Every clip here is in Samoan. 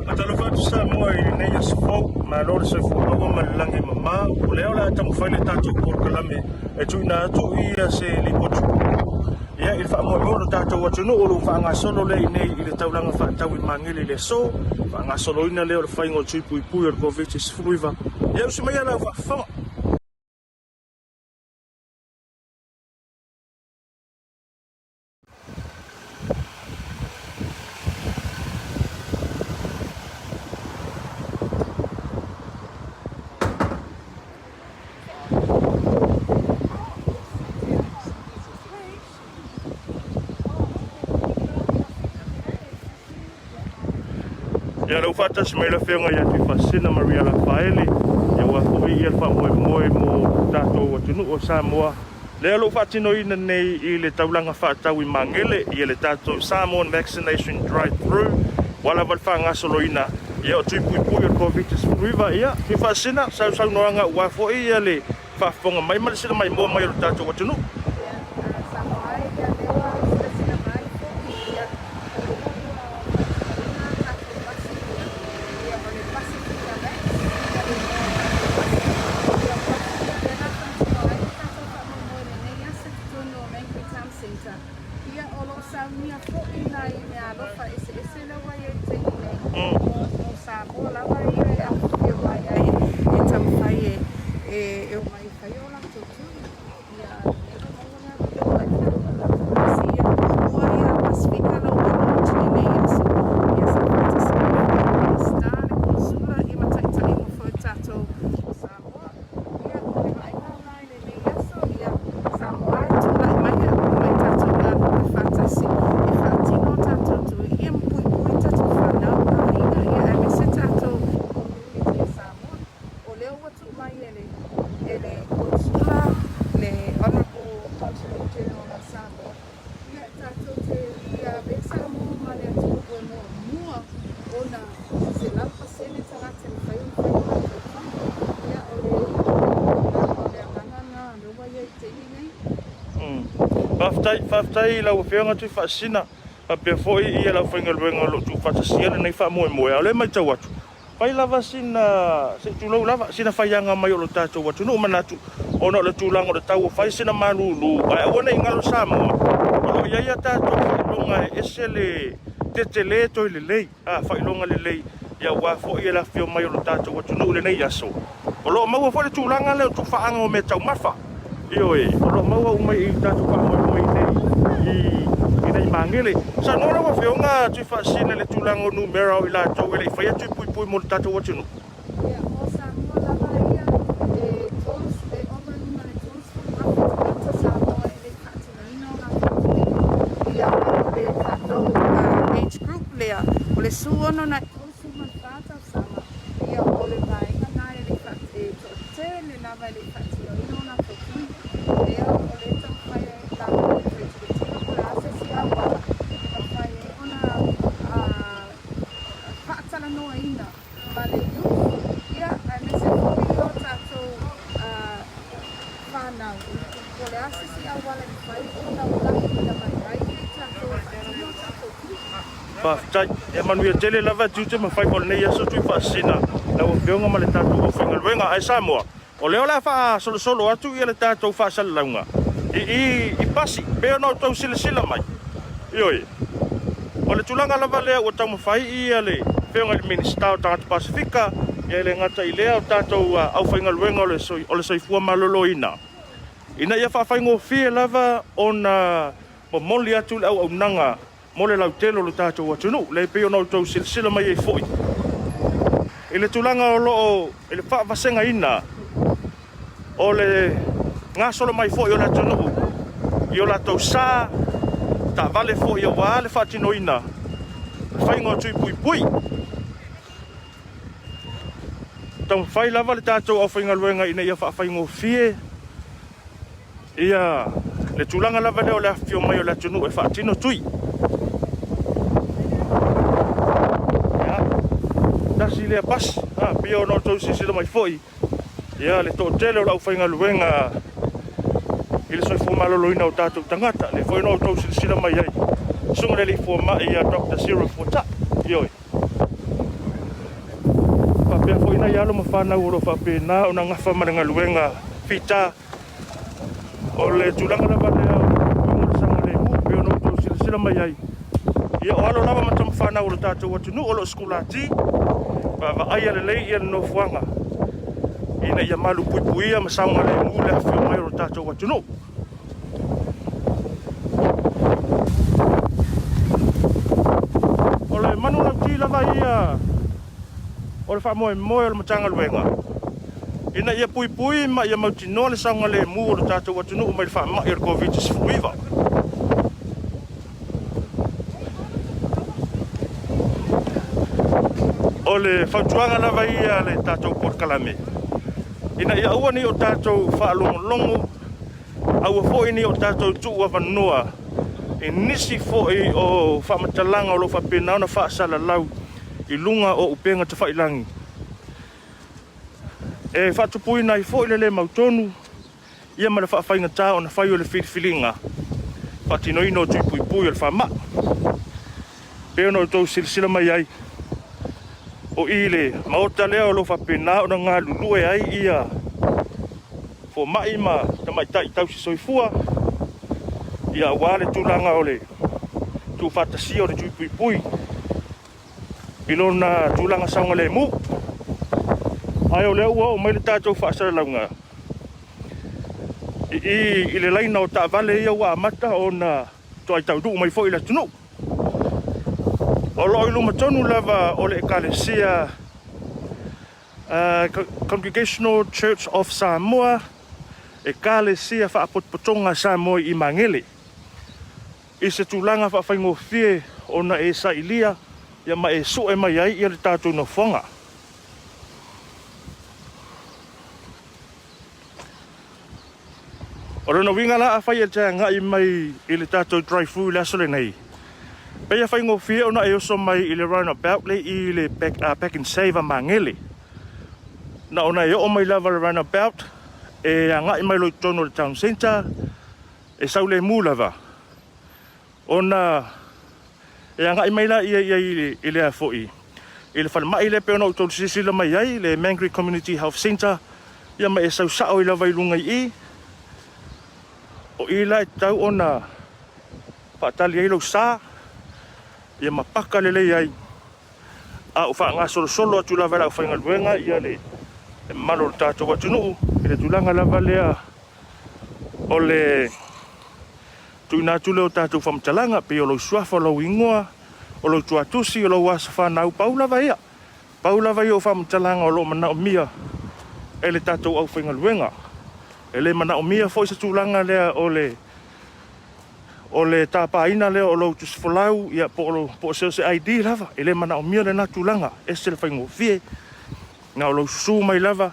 Faatalofa atu Samoa i lenei aso fou, malo le soifua maua ma le lagi e mama. O lea o le a taumafai le tatou polokalame e tuuina atu ia se lipoti ia i le faamoemoe o le tatou atunuu o lo o faagasolo lea i nei i le taulaga faatau i Magele i le aso, faagasoloina lea o le faiga o tui puipui o le Koviti-19. Ia usi maia lau faafofoga. Ia lea ua faatasi mai le afioga ia Tuifaasisina Maria Lafaele, ia ua foi ia le faamoemoe mo tatou atunuu o Samoa. Lea o lo o faatinoina nei i le taulaga faatau i Magele, ia le tatou Samoan Vaccination Drive Through, ua lava le faagasoloina ia o tui puipui o le Koviti-19. Ia, Tuifaasisina, sausaunoaga aua foi ia le faafofoga mai ma le silamaimoa mai o le tatou atunuu. Ia, o lo o saunia foi nai meaalofa eseese lea ua i ai i le taimi nei, mo Samoa lava ia e afifio mai ai e taumafai e omai e fai o latou tui. Ia, lea ua maua le avanoa e fai o latou pasi ia. Muamua ia Pasefika la ua launch i lenei aso. Ia sa faatasi mai foi le Minisita, le Konesula ia ma taitai uma foi o le tatou o Samoa. Ia, o le vaaiga lena i lenei aso, ia Samoa e tulai mai e omai tatou galulue faatasi e faatino a tatou tui ia ma puipui tatou fanau, aiga ia aemaise tatou community a Samoa. O lea ua tuu mai e le e le Konesula le Honourable Consulate General a Samoa ia tatou te ia avea Samoa ma le atunuu e muamua ona 100% tagata e mafai ona fai o latou tui. Ia o le o le agaga lena lea ua i ai i le taimi nei. Faafetai, faafetai i lau Afioga Tuifaasisina faapea foi ia le aufaigaluega o lo o tuufaatasia lenei faamoemoe. A o lea e matau atu, Fai lava sina, se i tulou lava, sina faiaga mai o lo tatou atunuu manatu ona o le tulaga o le tau ua fai sina malulu ae aua ne i galo Samoa o lo o i ai a tatou faailoga e ese le tetele toe lelei, a, faailoga lelei aua foi le afifio mai o lo tatou atunuu i lenei aso. O lo o maua foi le tulaga lea o tufaaga o meataumafa. Ioe, o lo o maua uma i tatou faamoemoe i nei i nei magele. Saunoa lau Afioga Tuifaasisina i le tulaga o numera o i latou e le i faia tui puipui mo le tatou atunuu. Ia, o Samoa lava ia e 36. ona i 34 tausaga, ia o le vaega lena e le i faa, e toatele lava e le i faatinoina o latou tui. Lea o lea e taumafai ai latou e toe tilotilo po o le a se isi auala e mafai ai ona faatalanoaina ma le youth, ia, aemaise foi o tatou fanau, po o le a se isi auala e mafai ona ulaina mai ai i tatou e faatino a tatou tui. Faafetai. Ia manuia tele lava tiute ma faiva o lenei aso Tuifaasisina lau Afioga ma le tatou aufaigaluega. Ae Samoa, o lea o le a faasolosolo atu ia le tatou faasalalauga i i i pasi, pei ona outou silasila mai. Ioe, o le tulaga lava lea ua taumafai ia le Afioga i le Minisita o Tagata Pasefika, ia e le gata i lea o tatou aufaigaluega o le Soifua Maloloina, ina ia faafaigofie lava ona momoli atu le auaunaga mo le lautele o lo tatou atunuu. Lea e pei ona outou silasila mai ai foi i le tulaga o lo o i le faavasegaina o le gasolo mai foi o le atunuu i o latou sa, taavale foi aua le faatinoina o le faiga o tui puipui. Taumafai lava le tatou aufaigaluega ina ia faafaigofie ia le tulaga lava lea o le afifio mai o le atunuu e faatino tui. Ia, tasi lea pasi, a, pei ona outou silasila mai foi, ia le toatele o le aufaigaluega i le soifua maloloina o tatou tagata, lea foi na outou silasila mai ai, susuga i le alii fomai ia Dr. Cyril Fuata, ioe. Faapea foi nai alo ma fanau o lo o faapena ona gafa ma le galuega fita. O le tulaga lava lea o le puipuiga o le saogalemu e pei ona outou silasila mai ai. Ia o alo lava ma tama fanau o le tatou atunuu o lo o sikulati, vaavaaia lelei ia le nofoaga ina ia malupuipuia ma saogalemu le afifio mai o le tatou atunuu. O le manulauti lava ia o le faamoemoe o le Matagaluega ina ia puipui ma ia mautinoa le saogalemu o le tatou atunuu mai le faamai o le Koviti-19. O le fautuaga lava ia a le tatou polokalame, ina ia aua ne i o tatou faalogologo, aua foi ne i o tatou tuuavanoa i nisi foi o faamatalaga o lo o faapena ona faasalalau i luga o upega tafailagi, e faatupuina ai foi le le mautonu ia ma le faafaigata ona fai o le filifiliga faatinoina o tui puipui o le faamai. Pei ona outou silasila mai ai, o i le maota lea o lo o faapena ona galulue ai ia fomai ma tamaitai tausi soifua, ia aua le tulaga o le tuufaatasia o le tui puipui i lona tulaga saogalemu. Ae o lea ua oo mai le tatou faasalalauga i i i le laina o taavale ia ua amata ona toai taunuu mai foi i le atunuu. O lo o i luma tonu lava o le Ekalesia Congregational Church of Samoa, Ekalesia Faapotopotoga a Samoa i Magele, i se tulaga faafaigofie ona e sailia ia ma e sue mai ai ia le tatou nofoaga. O lona uiga la afai e te agai mai i le tatou drive-thru i le aso lenei, pei e faigofie ona e oso mai i le roundabout le i le Pack and Save a Magele. Na ona e oo mai lava i le roundabout, e agai mai loa i totonu o le town centre, e sau lemu lava. Ona e agai mai laia i ai i le a foi, i le falemai lea pei ona outou silasila mai ai, le Mangere Community Health Centre, ia ma e sau sao ai lava i luga i i. O i la e tatau ona faatali ai lou sa, ia ma paka lelei ai, a o faagasolosolo atu lava e le aufaigaluega ia le mamalu o le tatou atunuu i le tulaga lava lea o le tuuina atu lea o tatou faamatalaga, pei o lou suafa, o lou igoa, o lou tuatusi, o lou aso fanau, pau lava ia. Pau lava ia o faamatalaga o lo o manaomia e le tatou aufaigaluega. E le manaomia foi se tulaga lea o le O le tapaina lea o lou tusifolau ia po o lou po o se o se ID lava, e le manaomia lena tulaga, ese le faigofie. Na o lou susu mai lava,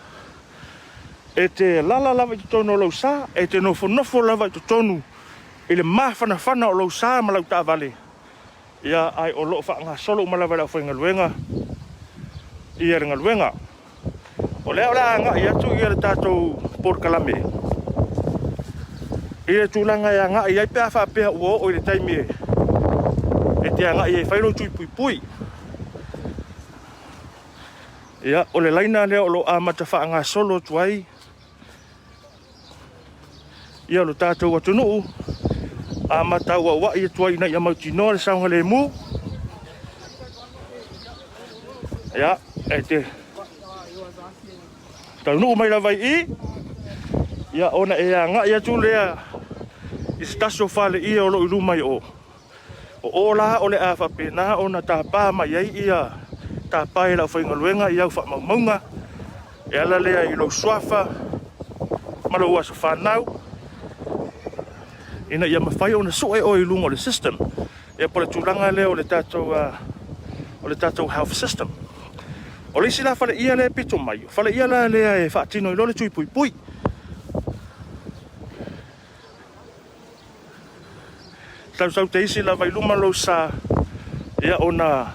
e te alaala lava i totonu o lou sa, e te nofonofo lava i totonu i le mafanafana o lou sa ma lau taavale, ia ae o lo o faagasolo uma lava e le aufaigaluega ia le galuega. O lea o le a agai atu ia le tatou polokalame i le tulaga e agai ai pe a faapea ua oo i le taimi e te agai ai e fai lou tui puipui. Ia, o le laina lea o lo o amata faagasolo atu ai ia lo tatou atunuu, amata auauai atu ai ina ia mautinoa le saogalemu. Ia, e te taunuu mai lava i i, ia ona e agai atu lea i se tasi o faleie o lo o i luma i o. O o la o le a faapena ona tapa mai ai ia tapa e le aufaigaluega i au faamaumauga e ala lea i lou suafa ma lou aso fanau ina ia mafai ona sue oe i luga o le system ia po o le tulaga lea o le tatou o le tatou health system. O le isi la faleia lea e pito mai, o faleia la lea e faatino ai loa le tui puipui. Tautau te isi lava i luma lou sa, ia ona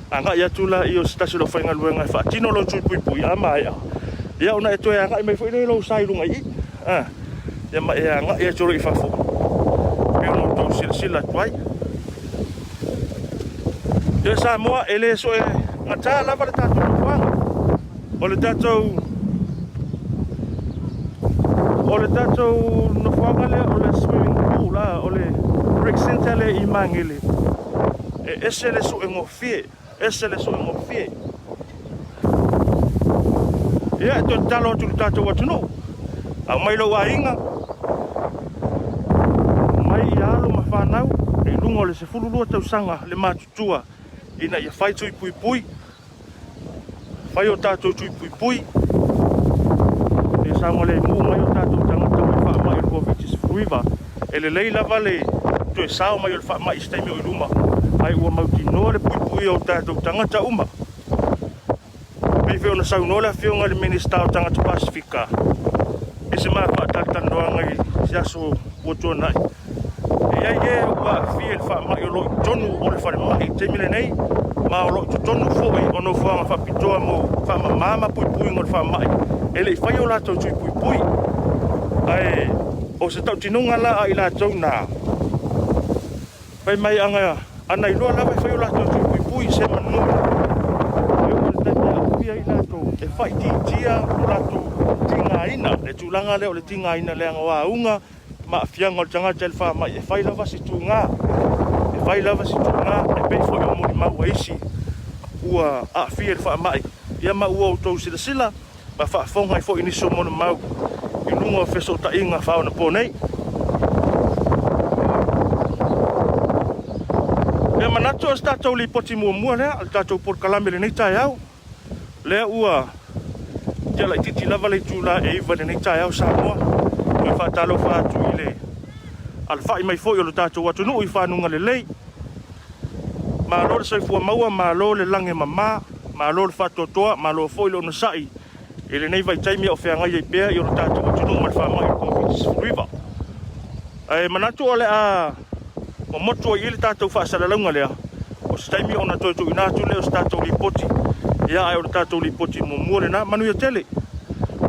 agai atu lea o se tasi o le aufaigaluega e faatino lou tui puipui a maea, ia ona e toe agai mai foi lea i lou sa i luga i i. A, ia ma e agai atu loa i fafo, pei ona outou silasila atu ai. Ia Samoa, e le soe gata lava le tatou nofoaga. O le tatou o le tatou nofoaga lea o le swimming pool a, o le rec center lea i Magele, e ese le sue gofie, ese le sue gofie. Ia, e toe tatalo atu i le tatou atunuu, aumai lou aiga, aumai ia alo ma fanau i luga o le 12 tausaga le matutua ina ia fai tui puipui. Fai o tatou tui puipui e saogalemu mai o tatou tagata mai faamai o le Koviti-19. E lelei lava le toe sao mai o le faamai i se taimi o i luma, ae ua mautinoa le puipuia o tatou tagata uma. E pei foi ona saunoa le Afioga i le Minisita o Tagata Pasefika i se ma faatalatalanoaga i se aso ua tuanai, E i ai e ua aafia i le faamai o lo o i totonu o le falemai i le taimi lenei, ma o lo o i totonu foi o nofoaga faapitoa mo faamama ma puipuiga o le faamai e le i faia o latou tui puipui. Ae o se tautinoga la a i latou na, fai mai ana, ana iloa lava e fai o latou tui puipui se manu e oo i le taimi e aafia ai i latou e faaitiitia lo latou tigaina, le tulaga lea o le tigaina leaga o auga ma aafiaga o le tagata i le faamai, e fai lava si tuga, e fai lava si tuga, e pei foi o molimau a isi ua aafia i le faamai. Ia ma ua outou silasila ma faafofoga ai foi i nisi o molimau i luga o fesootaiga faaonapo nei. Ia manatu o se tatou lipoti muamua lea o le tatou polokalame i lenei taeao. Lea ua tea laitiiti lava le itula e 9 i lenei taeao Samoa. Toe faatalofa atu i le alafai mai foi o le tatou atunuu i fanuga lelei. Malo le soifua maua, malo le lagi e mama, malo le faatoatoa, malo foi le onosai i lenei vaitaimi a o feagai ai pea i o le tatou atunuu ma le faamai o le Koviti-19. Ae manatu o le a momotu ai i i le tatou faasalalauga lea, o se taimi ona toe tuuina atu lea o se tatou lipoti, ia ae o le tatou lipoti muamua lena. Manuia tele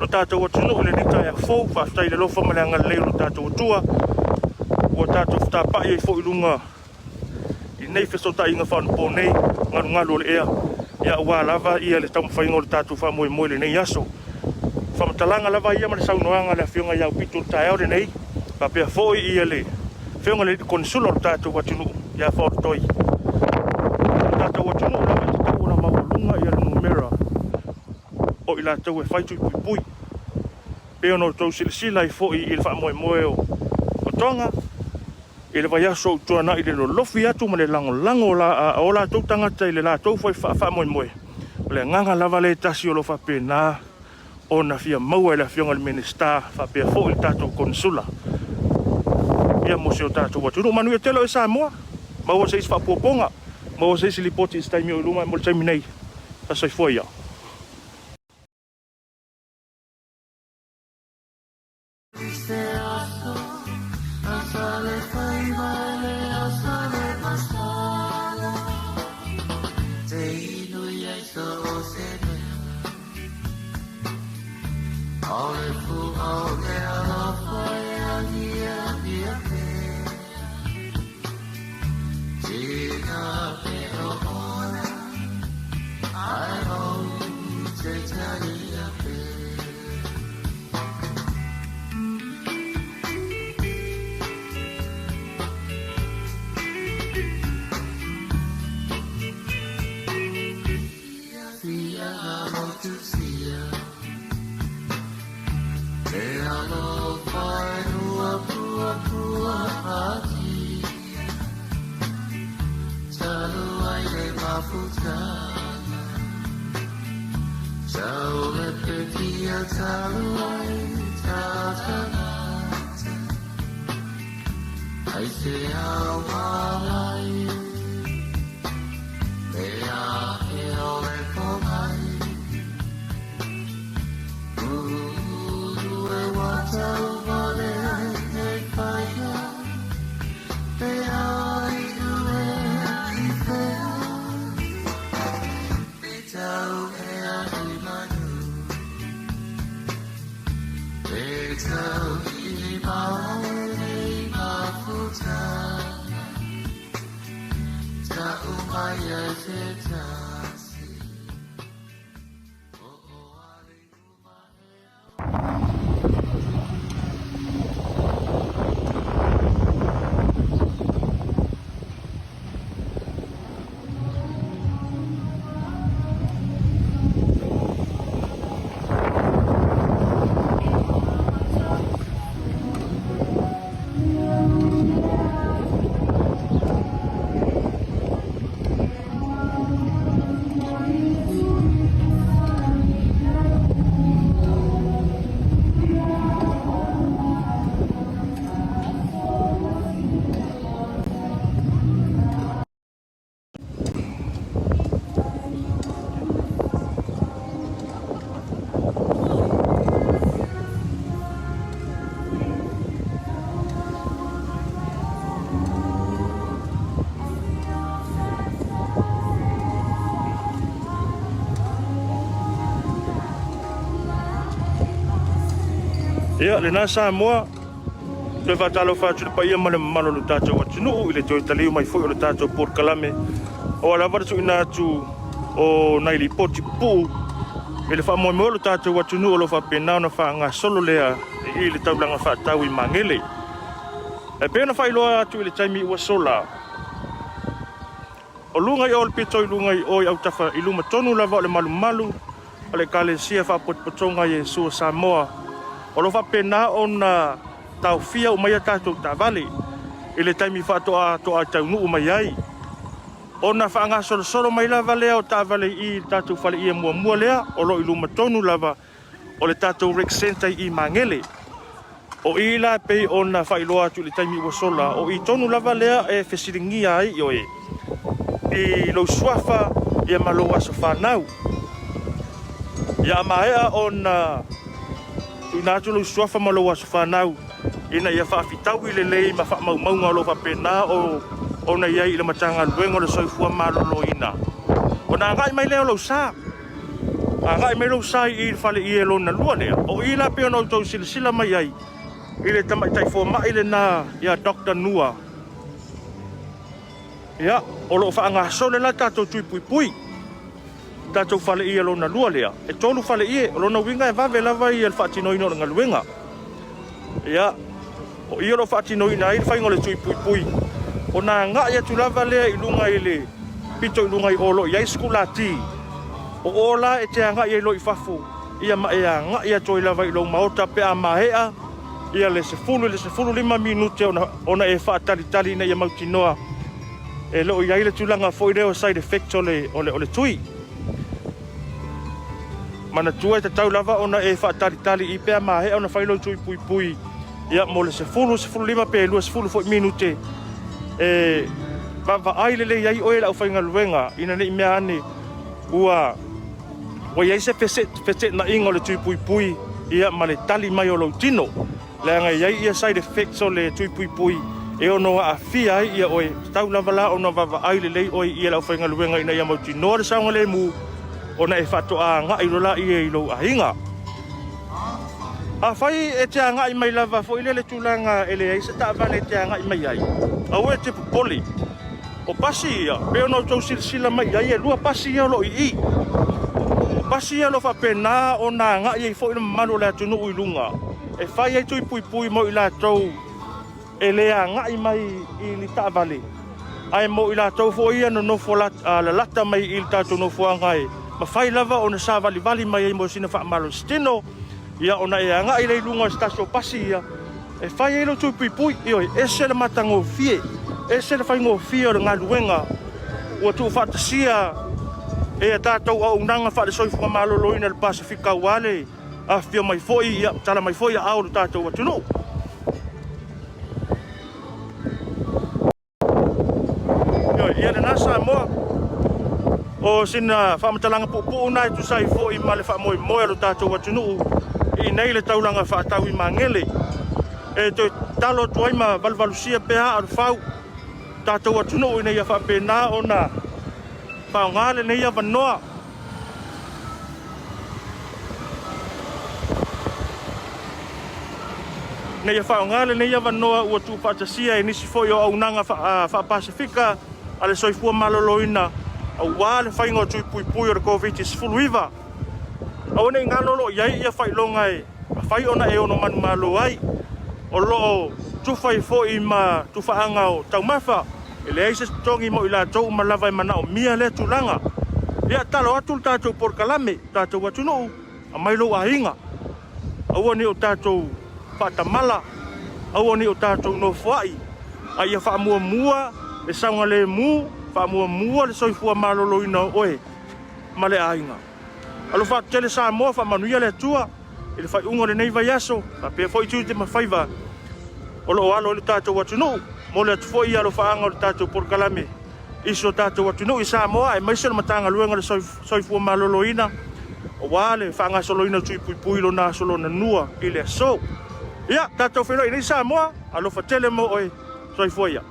lo tatou atunuu i lenei taeao fou, faafetai i le alofa ma le agalelei o lo tatou Atua, ua tatou fetapai ai foi i luga i nei fesootaiga faaonaponei, galugalu o le ea, ia aua lava ia le taumafaiga o le tatou faamoemoe i lenei aso. O faamatalaga lava ia ma le saunoaga a le Afioga ia Aupito i le taeao lenei, faapea foi ia le Afioga i le Alii Konesula o le tatou atunuu ia Faolotoi. O le tatou atunuu lava e tatau ona maualuga ia le numera o i latou e fai tui puipui. Pei ona outou silasila ai foi i le faamoemoe o Toga, I le vaiaso ua tuanai le lolofi atu ma le lagolago a o latou tagata i le latou foi faamoemoe, o le agaga lava lea e tasi o lo o faapena ona fia maua e le Afioga i le Minisita faapea foi le tatou Konesula. Ia mo si o tatou atunuu. Manuia tele oe Samoa. Maua se isi faapuapuaga, maua se isi lipoti i se taimi o i luma mo le taimi nei. Ka soifua ia. Ia, lena Samoa, toe faatalofa atu i le paia ma le mamalu o le tatou atunuu i le toe taliu mai foi o le tatou polokalame aua lava le tuuina atu o nai lipoti pupuu i le faamoemoe o le tatou atunuu o lo o faapena ona faagasolo lea i i le taulaga faatau i Magele. E pei ona faailoa atu i le taimi ua sola, o luga i o le pito i luga i o i autafa i luma tonu lava o le malumalu o le Ekalesia Faapotopotoga a Iesu o Samoa, o lo o faapena ona taofia uma ai a tatou taavale i le taimi faatoa toa taunuu mai ai. Ona faagasolosolo mai lava lea o taavale i i le tatou faleie muamua lea o lo o i luma tonu lava o le tatou Rec Centre i Magele. O i la e pei ona faailoa atu i le taimi ua sola, o i tonu lava lea e fesiligia ai oe i lou suafa ia ma lou aso fanau. Ia a maea ona tuuina atu lou suafa ma lou aso fanau ina ia faafitaui lelei ma faamaumauga o lo o faapena ona i ai i le Matagaluega o le Soifua Maloloina, ona agai mai lea o lou sa. Agai mai lou sa i i le fale ie lona lua lea. O i la pei ona outou silasila mai ai i le tamaitai fomai lena ia Doctor Nua. Ia, o lo o faagasolo la tatou tui puipui. Tatou fale ie lona lua lea. E tolu fale ie, o lona uiga e vave lava ia le faatinoina o le galuega. Ia, o i o lo o faatinoina ai le faiga o le tui puipui, ona agai atu lava lea i luga i le pito i luga i o lo o i ai sikulati. O o la e te agai ai loa i fafo, ia ma e agai atu ai lava i lou maota pe a maea ia le 10 i le 15 minute ona e faatalitali ina ia mautinoa e le o i ai le tulaga foi lea o side effect o le tui. Manatua e tatau lava ona e faatalitali i pe a maea ona fai lou tui puipui. Ia, mo le 10, 15 pe 20 foi minute e vaavaai lelei ai oe e le aufaigaluega ina ne i mea ane ua ua i ai se feteenaiga o le tui puipui ia ma le tali mai o lou tino. Leaga e i ai ia side effects o le tui puipui e ono aafia ai ia oe. Tatau lava la ona vaavaai lelei oe i le aufaigaluega ina ia mautinoa le saogalemu ona e faatoa agai loa lea i lou aiga. Afai e te agai mai lava foi lea le tulaga e leai se taavale e te agai mai ai, aua e te popole. O pasi ia, pei ona outou silasila mai i ai, e 2 pasi ia o lo o i i. O pasi ia o lo o faapena ona agai ai foi le mamalu o le atunuu i luga, e fai ai tui puipui mo i latou e le agai mai i ni taavale, ae mo i latou foi ia nonofo lalata mai i le tatou nofoaga e mafai lava ona savalivali mai ai mo sina faamalositino, ia ona e agai lea i luga o se tasi o pasi ia, e fai ai lou tui puipui. Ioe, ese le matagofie, ese le faigofie o le galuega ua tuufaatasia e a tatou auaunaga faale-soifua maloloina i le Pasefika aua le afifio mai foi, ia, tala mai foi aao o le tatou atunuu. Ioe, ia lena Samoa. O sina faamatalaga puupuu na e tusa ai foi ma le faamoemoe o le tatou atunuu i nei le taulaga faatau i Magele. E toe tatalo atu ai ma valuvalusia pea aa o le fau tatou atunuu ina ia faapena ona faaaoga lenei avanoa. Ina ia faaaoga lenei avanoa ua tuufaatasia e nisi foi o auaunaga faa-Pasefika a le soifua maloloina aua le faiga o tui puipui o le Koviti-19. Aua ne i galo o lo o i ai ia faailoga e mafai ona e ono manumalo ai. O lo o tufa ai foi ma tufaaga o taumafa. E leai se totogi mo i latou uma lava e manaomia lea tulaga. Ia, tatalo atu le tatou polokalame, le tatou atunuu, aumai lou aiga. Aua ne i o tatou faatamala, aua ne i o tatou nofoai, a ia faamuamua le saogalemu, faamuamua le soifua maloloina o oe ma le aiga. Alofa atu tele Samoa, faamanuia le Atua i le faaiuga o lenei vaiaso, faapea foi tiute ma faiva o lo o alo ai lo tatou atunuu. Momoli atu foi alofaaga o le tatou polokalame i si o tatou atunuu i Samoa, aemaise o le Matagaluega o le Soifua Maloloina, aua le faagasoloina o tui puipui i lona aso lona lua i le aso. Ia, tatou feiloai nei Samoa, alofa tele mo oe, soifua ia.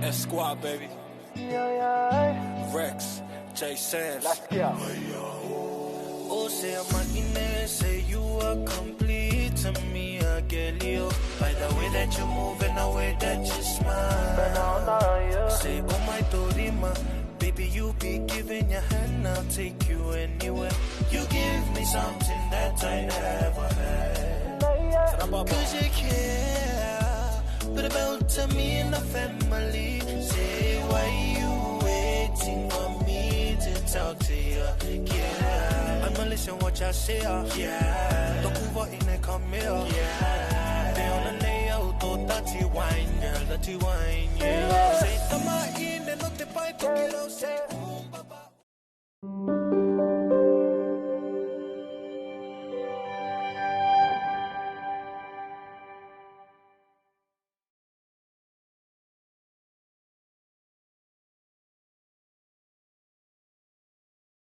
S Squad, baby. Rex, J Samms. Let's go. Oh, say I'm say you are complete to me, I get you. By the way that you move and the way that you smile. Say, oh my Dorima, baby, you be giving your hand, I'll take you anywhere. You give me something that I never had. Cause you care, but about to me and the family. Say, why you waiting for me to talk to you? Yeah, I'ma listen what you say. Yeah, don't in the come here. Yeah, they on the nail, dirty wine, girl, dirty wine. Yeah, say, tama in and not the pipe, say.